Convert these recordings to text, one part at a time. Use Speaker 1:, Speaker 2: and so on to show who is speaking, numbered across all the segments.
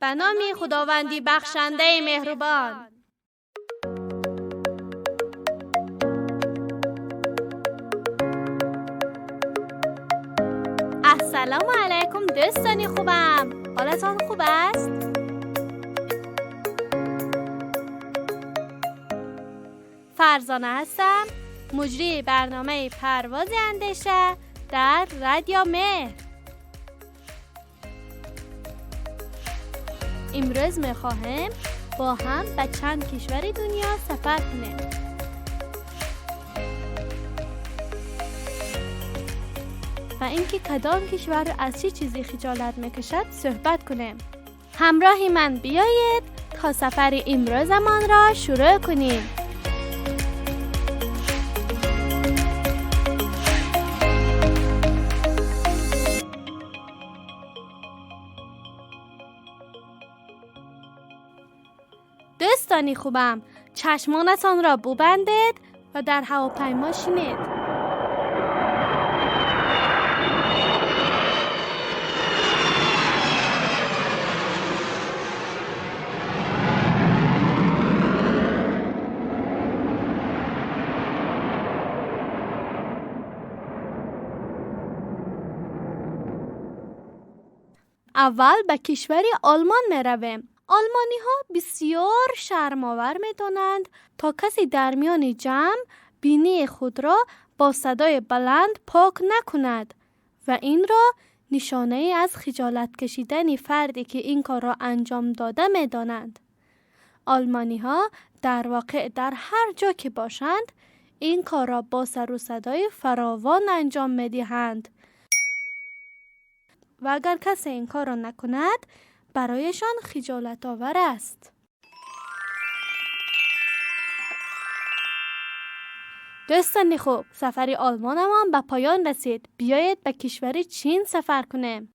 Speaker 1: به نام خداوندی بخشنده مهربان. السلام علیکم دوستانی خوبم، حالتان خوب است؟ فرزانه هستم، مجری برنامه پرواز اندیشه در رادیو مهر. امروز میخواهم با هم به چند کشور دنیا سفر کنیم. و اینکه کدام کشور از چه چیزی خجالت میکشد صحبت کنیم. همراه من بیایید تا سفر امروزمان را شروع کنیم. دوستانی خوبم، چشمانتان را ببندید و در هواپیما شینید. اول به کشور آلمان می رویم. آلمانی ها بسیار شرم‌آور می دانند تا کسی در میان جمع بینی خود را با صدای بلند پاک نکند و این را نشانه از خجالت کشیدن فردی که این کار را انجام داده می دانند. آلمانی ها در واقع در هر جا که باشند این کار را با سر و صدای فراوان انجام می دهند و اگر کسی این کار را نکند برایشان خجالت آور است. دوستان خوب، سفر آلمانمان به پایان رسید. بیایید به کشور چین سفر کنیم.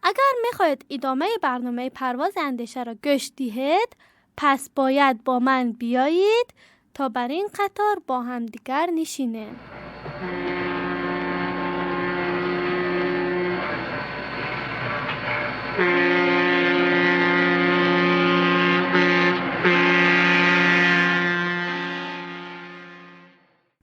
Speaker 1: اگر میخواهید ادامه برنامه پرواز اندیشه را گوش دهید، پس باید با من بیایید تا بر این قطار با همدیگر نشینیم.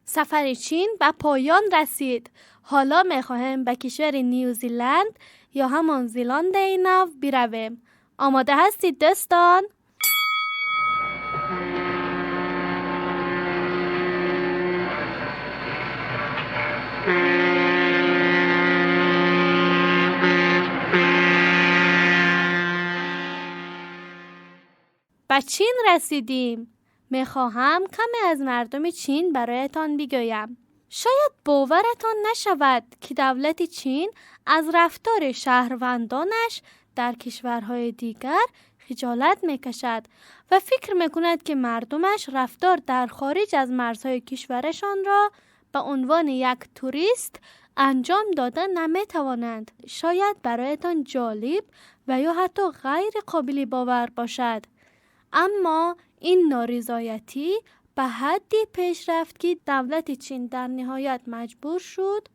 Speaker 1: سفر چین به پایان رسید. حالا میخواهیم به کشور نیوزیلند یا همان زیلاند نو برویم. آماده هستید دوستان؟ به چین رسیدیم. میخواهم کمی از مردم چین برایتان بگویم. شاید باورتان نشود که دولت چین از رفتار شهروندانش در کشورهای دیگر خجالت میکشد و فکر میکند که مردمش رفتار در خارج از مرزهای کشورشان را به عنوان یک توریست انجام داده نمیتوانند. شاید برایتان جالب و یا حتی غیر قابل باور باشد، اما این نارضایتی به حدی پیش رفت که دولت چین در نهایت مجبور شد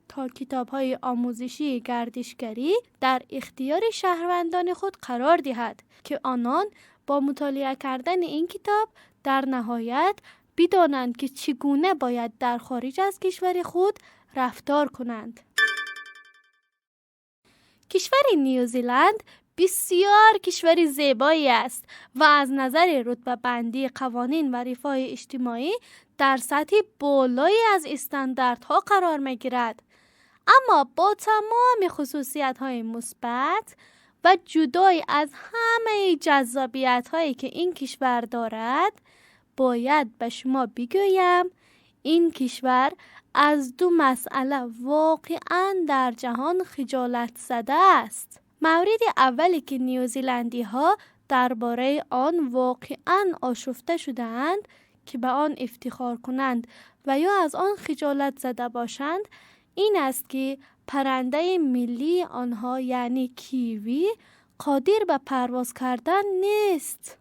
Speaker 1: تا کتاب‌های آموزشی گردشگری در اختیار شهروندان خود قرار دهد که آنان با مطالعه کردن این کتاب در نهایت بدانند که چگونه باید در خارج از کشور خود رفتار کنند. کشور نیوزیلند بسیار کشور زیبایی است و از نظر رتبه بندی قوانین و رفاه اجتماعی در سطح بالایی از استانداردها قرار می‌گیرد. اما با تمام خصوصیت‌های مثبت و جدای از همه جذابیت‌هایی که این کشور دارد، باید به شما بگویم این کشور از دو مسئله واقعاً در جهان خجالت زده است. مورد اولی که نیوزیلندی ها درباره آن واقعاً آشفته شده‌اند که به آن افتخار کنند و یا از آن خجالت زده باشند، این است که پرنده ملی آنها یعنی کیوی قادر به پرواز کردن نیست.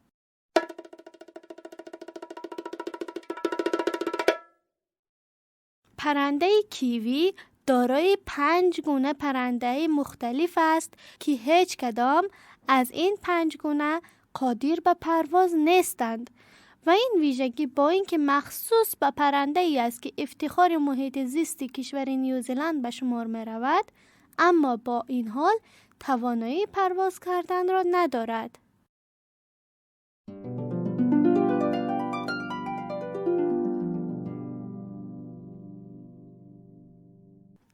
Speaker 1: پرنده کیوی دارای 5 گونه پرنده مختلف است که هیچ کدام از این 5 گونه قادر به پرواز نیستند و این ویژگی با اینکه مخصوص به پرنده ای است که افتخار محیط زیست کشور نیوزیلند به شمار می رود، اما با این حال توانایی پرواز کردن را ندارد.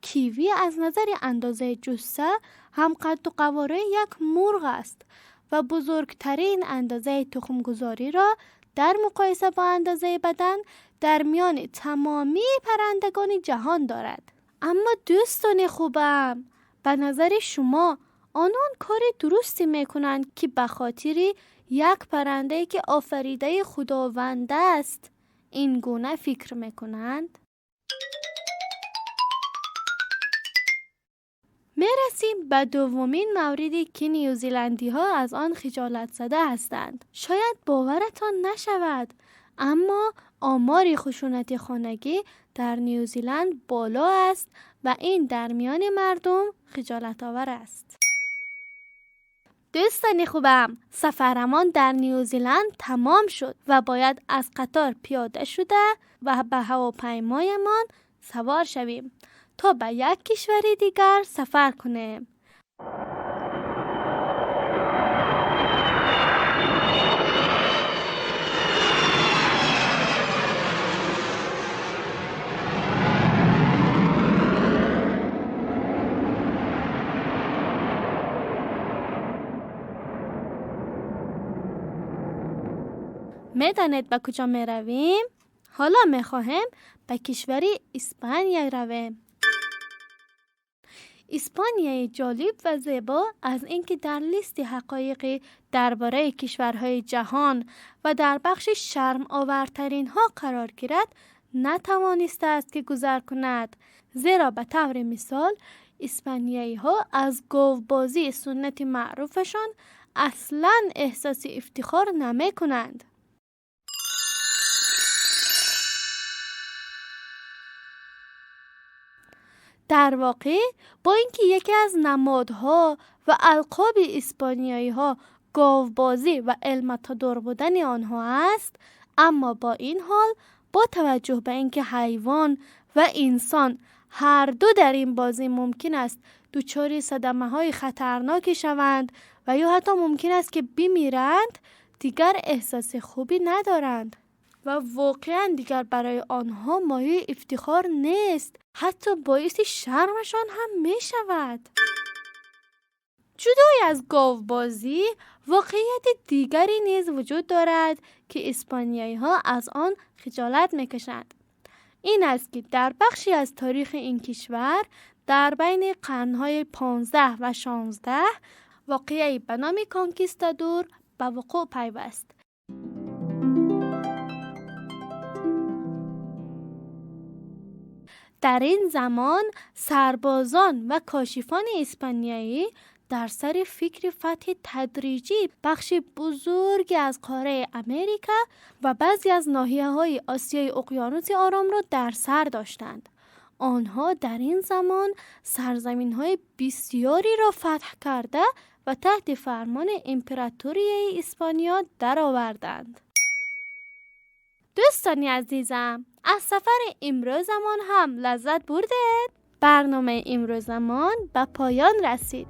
Speaker 1: کیوی از نظر اندازه جثه هم قد و قواره یک مرغ است و بزرگترین اندازه تخمگذاری را در مقایسه با اندازه بدن در میان تمامی پرندگان جهان دارد. اما دوستان خوبم، به نظر شما آنان کار درستی میکنند که به خاطر یک پرنده که آفریده خداوند است این گونه فکر میکنند؟ میرسیم به دومین موردی که نیوزیلندی ها از آن خجالت زده هستند. شاید باورتان نشود، اما آمار خشونت خانگی در نیوزیلند بالا است و این در میان مردم خجالت آور است. دوستان خوبم، سفرمان در نیوزیلند تمام شد و باید از قطار پیاده شده و به هواپیمایمان سوار شویم تا به یک کشور دیگر سفر کنیم. میدانید به کجا می رویم؟ حالا می خواهیم به کشور اسپانیا رویم. اسپانیای جالب و زیبا از اینکه در لیست حقایق درباره کشورهای جهان و در بخش شرم آورترین ها قرار گیرد نتوانسته است که گذر کند، زیرا به طور مثال اسپانیایی ها از گاوبازی سنت معروفشان اصلاً احساس افتخار نمی کنند. در واقع با اینکه یکی از نمادها و القاب اسپانیایی ها گاوبازی و الماتادور بودن آنها است، اما با این حال با توجه به اینکه حیوان و انسان هر دو در این بازی ممکن است دچار صدمه های خطرناکی شوند و یا حتی ممکن است که بمیرند، دیگر احساس خوبی ندارند و واقعا دیگر برای آنها مایه افتخار نیست، حتی باعث شرمشان هم می شود. جدای از گاوبازی، واقعیت دیگری نیز وجود دارد که اسپانیایی ها از آن خجالت می کشند. این است که در بخشی از تاریخ این کشور در بین قرنهای 15 و 16 واقعه‌ای به نام کانکیستادور به وقوع پیوست. در این زمان سربازان و کاشفان اسپانیایی در سر فکر فتح تدریجی بخش بزرگی از قاره امریکا و بعضی از ناحیه‌های آسیای اقیانوس آرام را در سر داشتند. آنها در این زمان سرزمین‌های بسیاری را فتح کرده و تحت فرمان امپراتوری اسپانیا درآوردند. دوستان عزیزم، از سفر امروزمان هم لذت بردید؟ برنامه امروزمان به پایان رسید.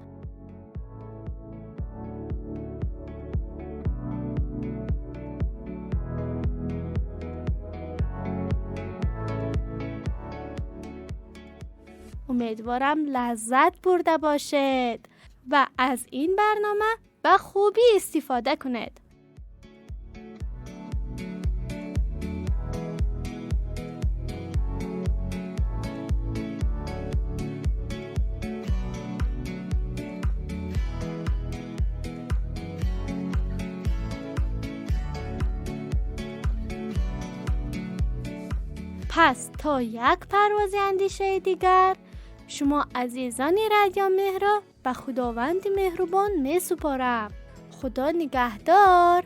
Speaker 1: امیدوارم لذت برده باشید و از این برنامه به خوبی استفاده کنید. پس تا یک پرواز اندیشه دیگر، شما عزیزان رادیو مهر را به خداوند مهربان می سپارم. خدا نگهدار.